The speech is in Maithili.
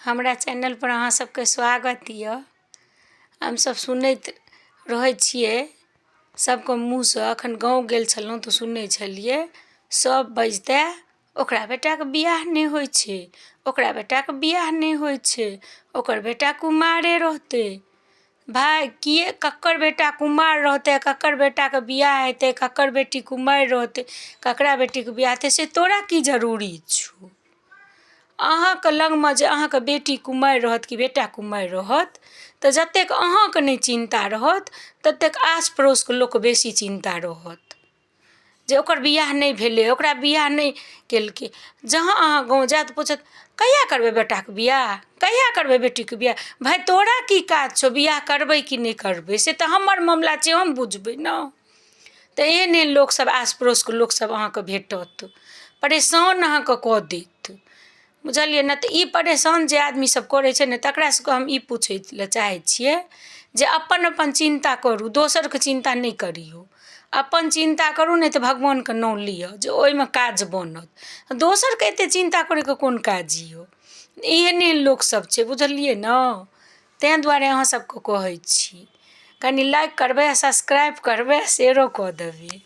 हमरा चैनलपर अहाँ सबके स्वागत यऽ। हमसब सुनैत रहै छियै सबके मुँहसँ। एखन गाँव गेल छलहुँ तऽ सुनै छलियै सब बजिते, ओकरा बेटाके बिआह नहि होइ छै, ओकरा बेटाके बिआह नहि होइ छै, ओकर बेटा कुमारे रहतै। भाय, किए ककर बेटा कुमार रहतै, ककर बेटाके बिआह हेतै, ककर बेटी कुमारि रहतै, ककरा बेटीके बिआह हेतै, से तोरा की जरूरी छौ? अहाँके लगमे जे अहाँके बेटी कुमारि रहत कि बेटा कुमारि रहत, तऽ जतेक अहाँके नहि चिन्ता रहत, ततेक आस पड़ोसके लोकके बेसी चिन्ता रहत जे ओकर बिआह नहि भेलै, ओकरा बिआह नहि केलकै। जहाँ अहाँ गाँव जायब तऽ पूछत, कहिआ करबै बेटाके बिआह, कहिआ करबै बेटीके बिआह? भाय, तोरा की काज छौ बिआह करबै कि नहि करबै? से तऽ हमर मामला छियै, हम बुझबै ने। तऽ एहन एहन लोकसभ, आस पड़ोसके लोकसभ अहाँके भेटत, परेशान अहाँके कऽ देत, बुझलियै ने? तऽ ई परेशान जे आदमी सब करै छै ने, तकरा सबके हम ई पूछै लए चाहै छियै जे अपन अपन चिन्ता करू, दोसरके चिन्ता नहि करियौ। अपन चिन्ता करू, नहि तऽ भगवानके नाम लिअ जे ओहिमे काज बनत। दोसरके एते चिन्ता करैके कोन काज यऽ? एहन एहन लोकसभ छै, बुझलियै ने? ताहि दुआरे अहाँ सबके कहै छी, कनि लाइक करबै, सब्सक्राइब करबै, शेयरो कऽ देबै।